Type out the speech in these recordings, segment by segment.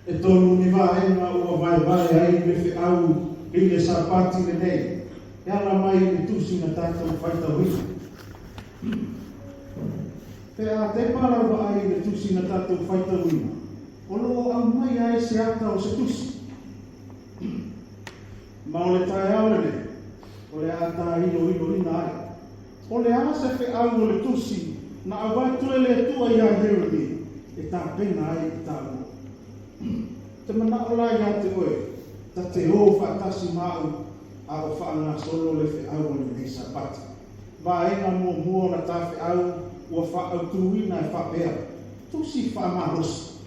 E tolu ni vaega ua vaevae ai le feau i le Sapati lenei, e ala mai i le tusi na tatou faitauina. Pe a tepa lau vaai i le tusi na tatou faitauina, o lo o aumai ai se ata o se tusi. Ma o le taeao lenei, o le a tāiloiloina ai. O le a se feau o le tusi na avatu e le Atua iā Ieremia e tapena ai i tāua? Ou te manao la iā te oe, ta te ō faatasi ma au a o faagasolo le feau o lenei Sapati. Vaega muamua o la ta feau ua faaautuina e faapea, Tusi faamalosi.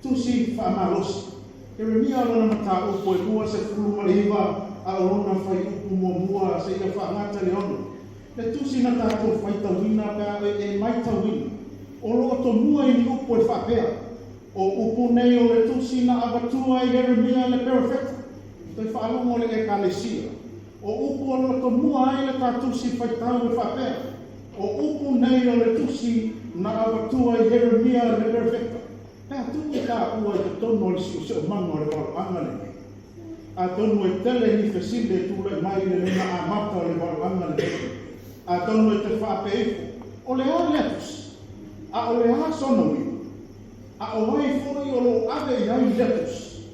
Tusi faamalosi. Ieremia lona mataupu e 29 a o lona fuaiupu muamua seia faagata le 6. Le tusi na tatou faitauina pe a e maitauina, o lo o tomua i ni upu e faapea, O upu nei o le tusi na avatua e Ieremia le perofeta, toe faalogo le Ekalesia. O upu o lo o tomua ai le ta tusi faitau e faapea, O upu nei o le tusi na avatua e Ieremia le perofeta. Pe a tuu i taua i totonu o le siosiomaga o le valoaga lenei. Atonu e tele ni fesili e tulai mai i le lena amata o le valoaga lenei. Atonu e te faapea ifo, O le a lea tusi? A o le a sona uiga? A o ai foi o lo o ave i ai lea tusi?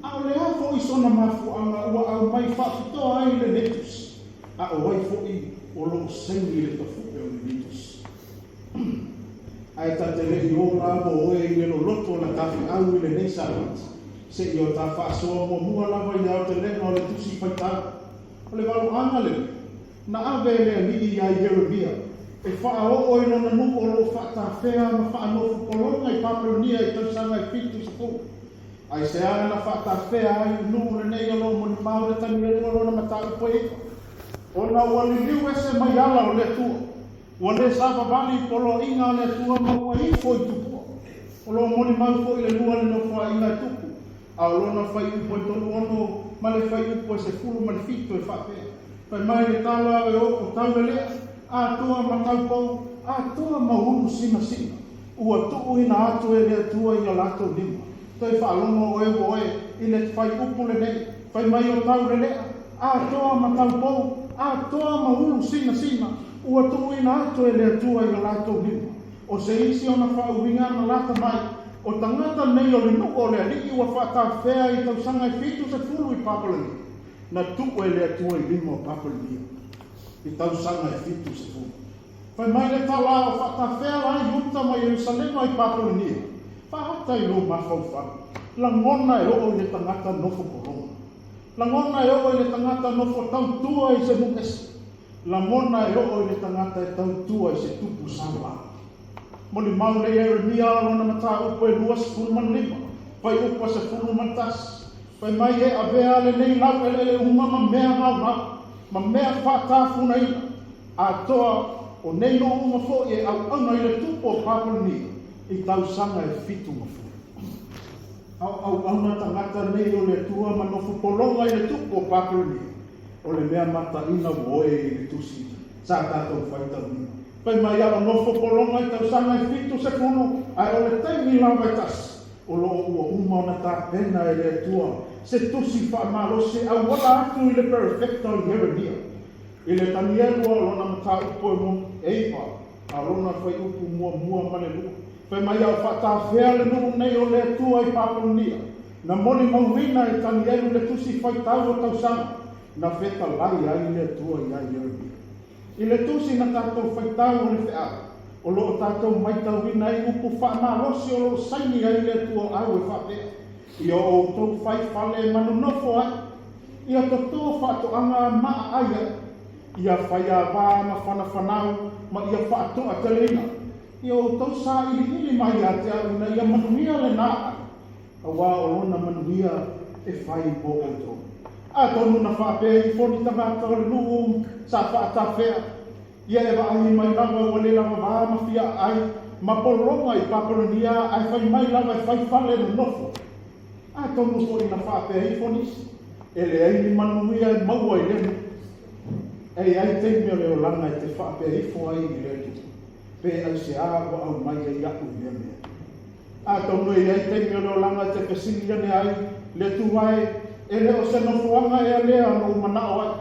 A o le a foi sona mafuaaga ua aumai faapitoa ai lenei tusi? A o ai foi o lo o saini i le tafupe o lenei tusi? Ae ta te le i ō la mo oe i le loloto o la ta feau i lenei Sapati, seia o ta faasoa muamua lava i le aotelega o le Tusi Faitau. O le valoaga lenei, na ave e le Alii iā Ieremia, e faaoo i lona nuu o lo o faatafea ma faanofo pologa i Papelonia i tausaga e 70. Aisea na faatafea ai le nuu lenei o lo o molimau le Tanielu o lona mataupu e 9? Ona ua liliu ese mai ala o le Atua. Ua le savavali i poloaiga a le Atua ma ua ifo i tupua. O lo o molimau foi le lua le nofoaiga e tupu, a o lona fuaiupu e 36 ma le fuaiupu e 17 e faapea, Fai mai le tala e o taulelea, atoa ma taupou, atoa ma ulu sinasina, ua tuuina atu e le Atua i a latou lima. Toe faalogo oe ua oe i le fuaiupu lenei, fai mai o taulelea, atoa ma taupou, atoa ma ulu sinasina, ua tuuina atu e le Atua i o latou lima. O se isi ona faauiga na lata mai, o tagata nei o le nuu o le Alii ua faatafea i tausaga e 70 i Papalania, na tuu e le Atua i lima o Papalania i tausaga e 70. Fai mai le tala o faatafea la Iuta ma Ierusalema i Papalania, Faaata i lou mafaufau, lagona e oo i le tagata nofo pologa. Lagona e oo i le tagata nofo tautua i se nuu ese. Lagona e oo i le tagata e tautua i se tupu saoa. Molimau le Ieremia o lona mataupu e 25, fuaiupu e 11, fai mai e avea lenei laueleele uma ma mea gaogao, ma mea faatafunaina, atoa o nei nuu uma foi e auauna i le tupu o Papalonia i tausaga e 70. A o auauna tagata nei o le Atua ma nofo pologa i le tupu o Papalonia, O le mea mataina ua oe i le tusi sa tatou faitauina. Fai mai a o nofo pologa i tausaga e 70, ae o le taimi lava e tasi, o lo o ua uma ona tapena e le Atua se tusi faamalosi e auala atu i le perofeta o Ieremia, i le Tanielu o lona mataupu e 9, a o lona fuaiupu muamua ma le lua. Fai mai a o faatafea le nuu nei o le Atua i Papalonia, Na molimauina e Tanielu le tusi faitau o tausaga na fetalai ai le Atua iā Ieremia. I le tusi na tatou faitau o le feau, o lo o tatou maitauina ai upu faamalosi o lo o saini ai le Atua o au e faapea, Ia o outou fai fale e manonofo ai, ia toto faatoaga maa ai ai, ia faiavā ma fanafanau ma ia faatoateleina, ia outou sailiili mai ia te au ina ia manuia lena ai. Aua o lona manuia e fai mo outou. Atonu na faapea ifo ni tagata o le nuu sa faatafea, ia e vaai mai lava ua le lava va ma fia aai ma pologa i Papalonia ae fai mai lava e fai fale nonofo. Atonu foi na faapea ifo nisi, e leai ni manuia e maua i lea nuu. E i ai taimi o le olaga e te faapea ifo ai i le Atua, pe aiseā ua aumai ai aʻu i lea mea. Atonu e i ai taimi o le olaga e te fesili ane ai, Le Atua e, e le o se nofoaga ea lea na ou manao ai?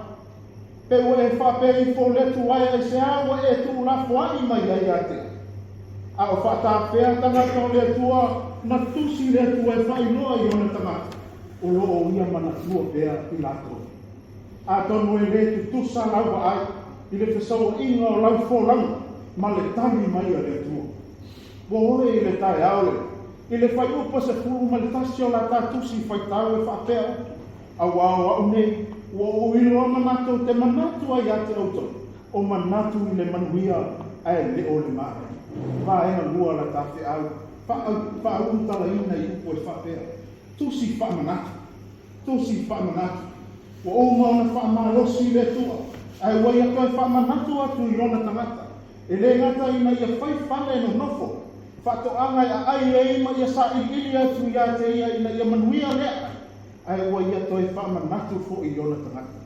Pe ua e faapea ifo, Le Atua e, aisea ua e tuulafoai mai ai ia te au? A o faatafea tagata o le Atua, na tusi le Atua e faailoa i ona tagata, o lo o ia manatua pea i latou. Atonu e lē tutusa lau vaai i le fesauaiga o lau folauga ma le tali mai a le Atua. Ua oe i le taeao lenei, i le fuaiupu 11 o la ta tusi faitau e faapea upu, Auā o a'u nei, ua ou iloa manatu ou te manatu ai ia te outou, o manatu i le manuia ae le o le mavae. Vaega 2 la ta feau, faaulutalaina i upu e faapea, Tusi faamanatu. Tusi faamanatu. Ua uma ona faamalosi le Atua, ae ua ia toe faamanatu atu i lona tagata, e lē gata ina ia fai fale nonofo, faatoaga e aai ai ma ia sailiili atu ia te ia ina ia manuia lea ai, ae ua ia toe faamanatu foi i ona tagata.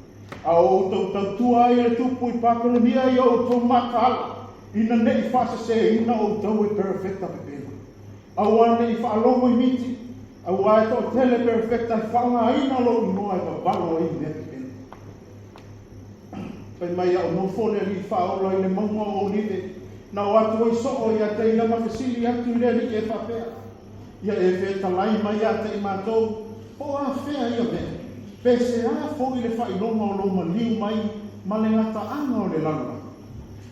A o outou tautua ai i le Tupu i Papelonia i o outou mataala, ina ne i faaseseina outou e perofeta pepelo. Aua ne i faalogo i miti, auā e toatele perofeta e faaaogaina lou igoa e vavalo ai i mea pepelo. Fai mai a o nofo le Alii Faaola i le mauga o Olive, na o atu ai soo ia te ia ma fesili atu i le Alii e faapea, Ia e fetalai mai ia te i matou, po o afea ia mea, pe seā foi le faailoga o lou maliu mai ma le gataaga o le lalolagi?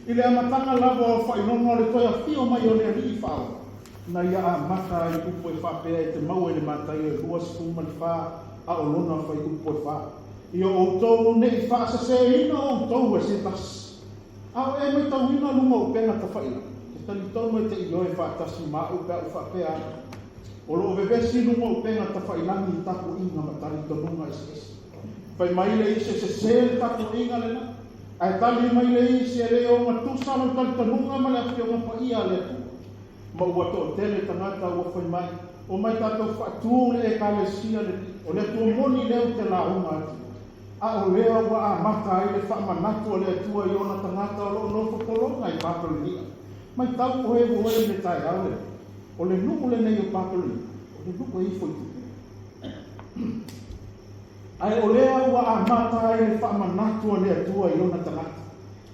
I le amataga lava o faailoga o le toe afio mai o le Alii Faaola, na ia amata ai upu e faapea e te maua i le Mataio e 24 a o lona fuaiupu e 4, I o outou ne i faaseseina outou e se tasi. A o e maitauina luga o upega tafailagi, e talitonu e te ioe faatasi ma a'u pe a ou faapea atu, o lo o vevesi luga o upega tafailagi i tapuaiga ma talitonuga eseese. Fai mai le isi e sese le tapuaiga lena, ae tali mai le isi e le ogatusa lou talitonuga ma le Afioga Paia a le Atua. Ma ua toatele tagata ua fai mai, Omai tatou faatu le Ekalesia lenei, o le Atua moni lea ou te lauga atu ai. A o lea ua amata ai le faamanatu a le Atua i ona tagata o lo o nofo pologa i Papelonia. Maitau oe ua oe i le taeao lenei, o le nuu lenei o Papelonia, o le nuu e ifo i tupe. Ae o lea ua amata ai le faamanatu a le Atua i ona tagata,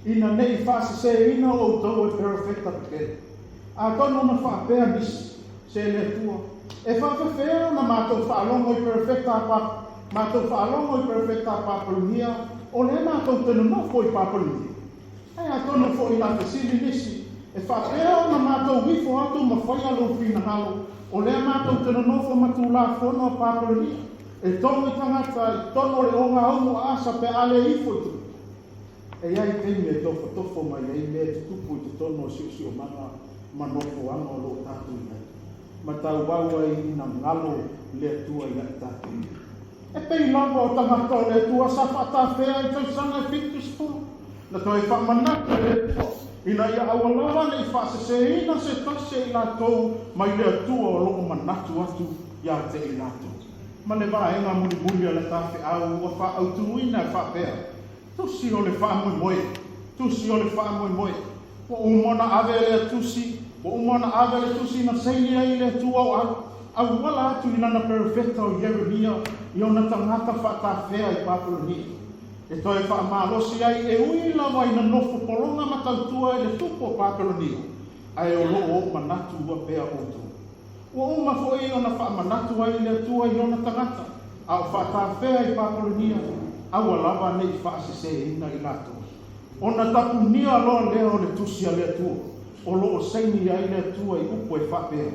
ina ne i faaseseina outou e perofeta pepelo. Atonu na faapea nisi, Se le Atua, e faafefea ona matou faalogo i perofeta a pa, matou faalogo i perofeta a Papelonia, o lea matou te nonofo i Papelonia? Ae atonu foi na fesili nisi, E faapea ona matou ifo atu ma faia lou finagalo, o lea matou te nonofo ma Tulafono a Papelonia, e togi tagata i totonu o le ogaumu a asa pe a le ifo i tupe? E i ai taimi e tofotofo mai ai mea e tutupu i totonu o siosiomaga ma nofoaga o lo o tatou i ai, ma tauau ai ina galo le Atua ia i tatou. E pei lava o tagata o le Atua sa faatafea i tausaga e 70, na toe faamanatu e le Atua, ina ia aua lava ne i faaseseina se tasi e i latou mai le Atua o lo o manatu atu ia te i latou. Ma le vaega mulimuli a le tafeau ua faaautuina e faapea, Tusi o le faamoemoe, tusi o le faamoemoe. Ua uma ona ave lea tusi, ua uma ona ave le tusi na saini ai le Atua o au, auala atu i lana perofeta o Ieremia i ona tagata faatafea i Papelonia, e toe faamalosi ai e ui lava ina nofo pologa ma tautua i le tupu o Papelonia, ae o lo o manatu ua pea outou. Ua uma foi ona faamanatu ai le Atua i ona tagata, a o faatafea i Papelonia, aua lava ne i faaseseina i latou. Ona tapunia loa lea o le tusi a le Atua, o lo o saini ai le Atua i upu e faapea,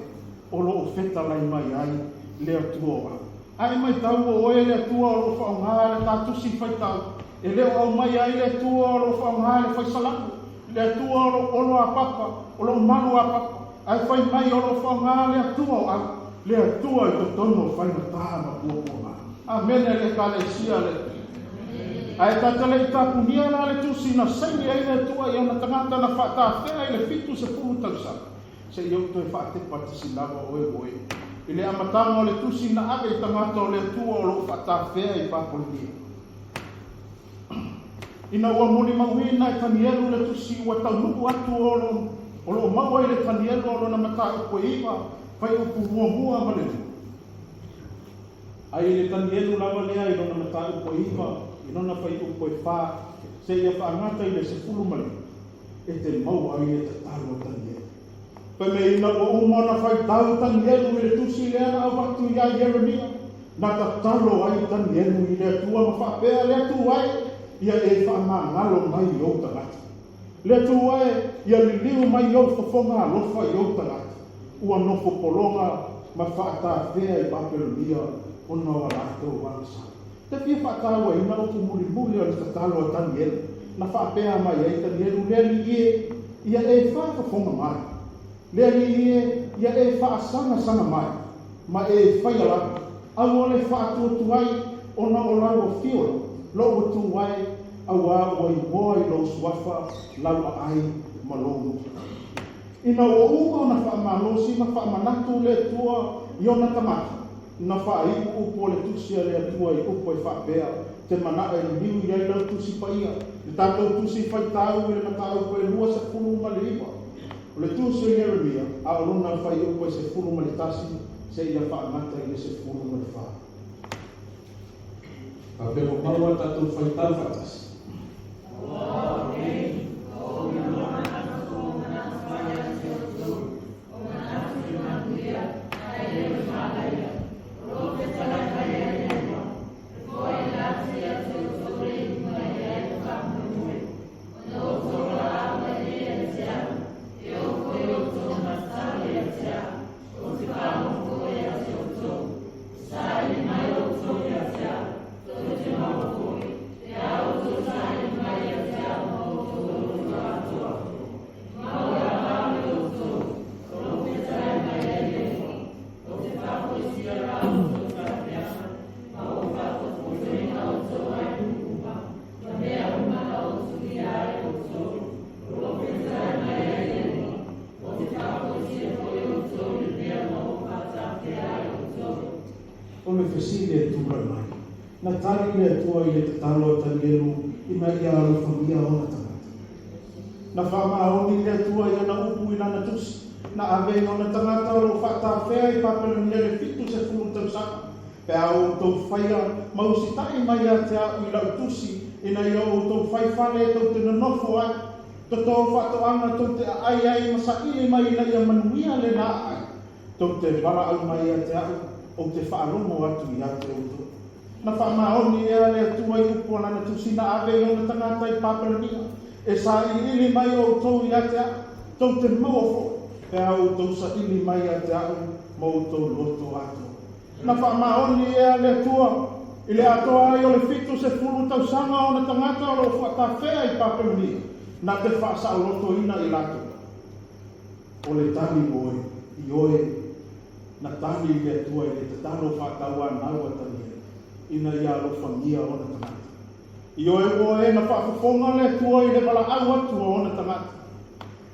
O lo o fetalai mai ai le Atua o au. A e maitau o oe le Atua o lo o faaaoga le ta tusi faitau, e le o aumai ai le Atua o lo o faaaoga le faisalamo, le Atua o lo o olo a papa, o lo o malu a papa, ae fai mai o lo o faaaoga le Atua o au, le Atua i totonu o faigata ma puapuaga. Amene le Ekalesia le Atua. Ae ta te le i tapunia la le tusi na saini ai le Atua i ona tagata na faatafea i le 70 tausaga, se i ou toe faatepa tasi lava oe oe i le amataga o le tusi na ave i tagata o le Atua o lo o faatafea i Papelonia. Ina ua molimauina e Tanielu le tusi ua taunuu atu o lo o maua i le Tanielu o lona mataupu e 9, Fuaiupu muamua ma le lua. Ai i le Tanielu lava lea i lona mataupu e 9, i lona fuaiupu e 4, seia faagata i le 15, e te maua ai le tatalo a Tanielu. Fai mai ina ua uma ona faitau Tanielu i le tusi lea na avatu iā Ieremia, na tatalo ai Tanielu i le Atua ma faapea, Le Atua e, ia e faamagalo mai i ou tagata. Le Atua e, ia liliu mai ou fofoga alofa i ou tagata, ua nofo pologa ma faatafea i Papelonia ona o a latou agasala. Te fia faatauaina upu mulimuli o le tatalo a Tanielu, na faapea mai ai Tanielu, Le Alii e, ia e faafofoga mai. Le Alii e, ia e faasagasagamai, ma e faia lava. Aua le faatuatuai ona o lau afio lou Atua e, auā ua igoa i lou suafa lau aai ma lou loto. Ina ua uma ona faamalosi ma faamanatu le Atua i ona tagata, na faaiu upu o le tusi a le Atua i upu e faapea, Te manaʻo e liliu i ai lau tusi paia, le tatou tusi faitau i le mataupu e 29 o le tusi o Ieremia, a o lona fuaiupu e 11 seia faagata i le 14. Faapea ua maua a tatou faitau faatasi. O le fesili e tulai mai, na tali le Atua i le tatalo a Tanielu ina ia alofagia ona tagata? Na faamaoni le Atua i ana upu i lana tusi, na ave i ona tagata o lo o faatafea i Papelonia le 70 tausaga, pe a outou faia ma usitai mai ia te au i lau tusi ina ia outou fai fale tou te nonofo ai, toto faatoaga tou te aai ai ma saili mai ina ia manuia lena aai, tou te valaau mai ia te au, ou te faalogo atu ia te outou. Na faamaoni ea le Atua i upu a lana tusi na ave i ona tagata i Papelonia, E sailiili mai outou ia te au, tou te maua foi, pe a outou saili mai ia te au ma outou loto atoa. Na faamaoni ea le Atua i le atoa ai o le 70 tausaga o ona tagata o lo o faatafea i Papelonia, na te faasaolotoina i latou. O le tali moe, ioe, na tali i le Atua i le tatalo faatauanau a Taniela, ina ia alofagia ona tagata. Ioe ua e na faafofoga le Atua i le valaau atu a ona tagata.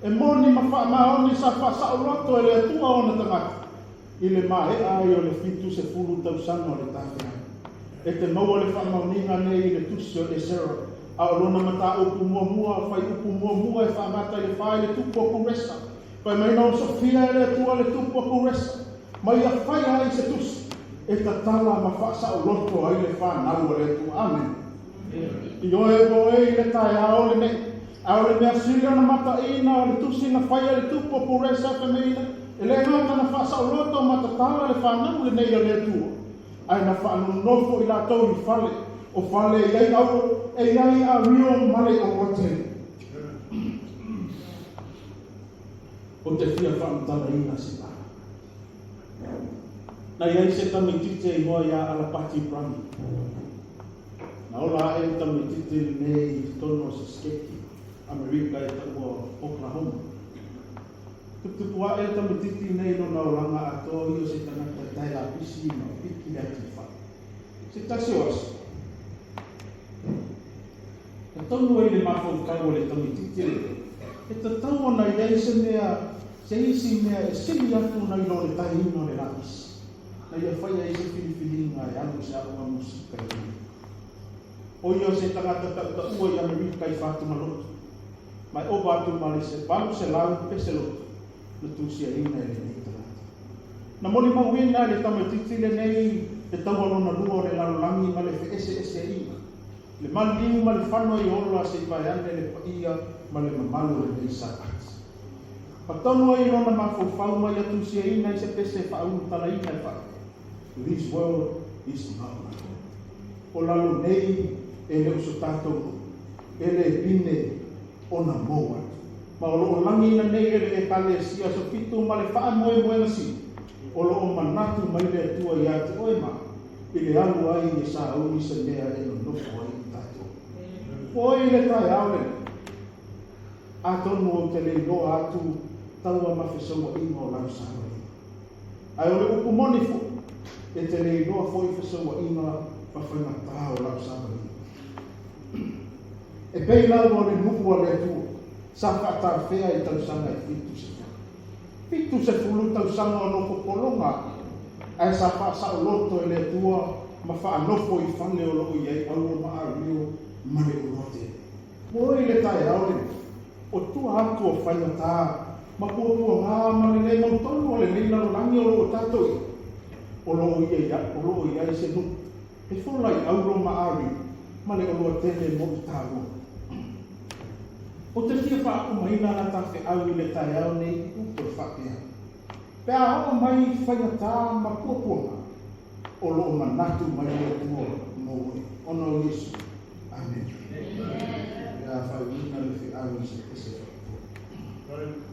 E moni ma faamaoni sa faasaoloto e le Atua ona tagata, i le maea ai o le 70 tausaga o le tafeaga. E te maua le faamaoniga nei i le tusi o Esera, a o lona mataupu muamua, fuaiupu muamua e faagata i le fa i le tupu o Kuresa. Fai mai na osofia e le Atua le tupu o Kuresa, ma ia faia ai se tusi e tatala ma faasaoloto ai le fanau a le Atua. Amene. Ioe ua oe i le taeao lenei, a o le mea sili ona mataina o le tusi na faia e le tupu o Kuresa e femeina, e le gata na faasaoloto ma tatala le fanau lenei a le Atua, ae na faanonofo i latou i fale, o fale e i ai auro, e i ai ario ma le oloa tele. Ou te fia faamatalaina se tala. Na i ai se tamaitiiti e igoa iā Alapati Brummy. Na ola aʻe le tamaitiiti lenei i totonu o se seteti Amerika e taua Oklahoma. Tuputupu aʻe le tamaitiiti nei i lona olaga atoa o ia o se tagata e tae lapisi ma piki le atifaʻa. Se tasi o aso, na taunu ai le mafaufau o le tamaitiiti lenei, e tatau ona i ai se mea, se isi mea e sili atu nai lo le taeina o le lapisi, na ia fai ai se filifiliga e alu i se aoga musika i Amerika. ʻO ia o se tagata taʻutaʻua i Amerika i Fatumaloto, ma e ova atu ma le 800 pese loto na tusiaina e lenei tagata. Na molimauina e le tamaitiiti lenei le taua lona lua o le lalolagi ma le feeseeseaiga, le maliliu ma le fano ai ola se i vaeane le paia ma le mamalu o lenei Sapati. Ma tonu ai i lona mafaufau ma ia tusiaina i se pese e faaulutalaina e faapea, This world is not my home. O lalo nei e le o so tatou nuu, e le pine ona mou atu. Ma o lo o lagiina nei e le Ekalesia Aso Fitu ma le faamoemoega sili, o lo o manatu mai le Atua ia te oe ma au, i le alu ai e sauni se mea e nonofo ai i tatou. Ua oi le taeao lenei, atonu ou te le iloa atu taua ma fesauaiga o lau savaliga. Ae o le upu moni foi, e te le iloa foi fesauaiga ma faigata o lau savaliga. E pei lava o le nuu a le Atua sa faatafea i tausaga e 70. 70 tausaga o nofo pologa ai, ae sa faasaoloto e le Atua ma faanofo i fale o lo o i ai auro ma ario ma le oloa tele. Ua oi le taeao lenei, o tua atu o faigata ma puapuaga ma le le mautonu o lenei lalolagi o lo o tatou i ai, o lo o ia o lo o i ai se nuu e fola i auro ma ario ma le oloa tele mo i taua. Ou te fia faaumaina la ta feau i le taeao nei i upu e faapea, Pe a oo mai faigata ma puapuaga, o lo o manatu mai le Atua mo oe, ona o Iesu. Amene. O le a faauiina le feau i se pese faapitoa.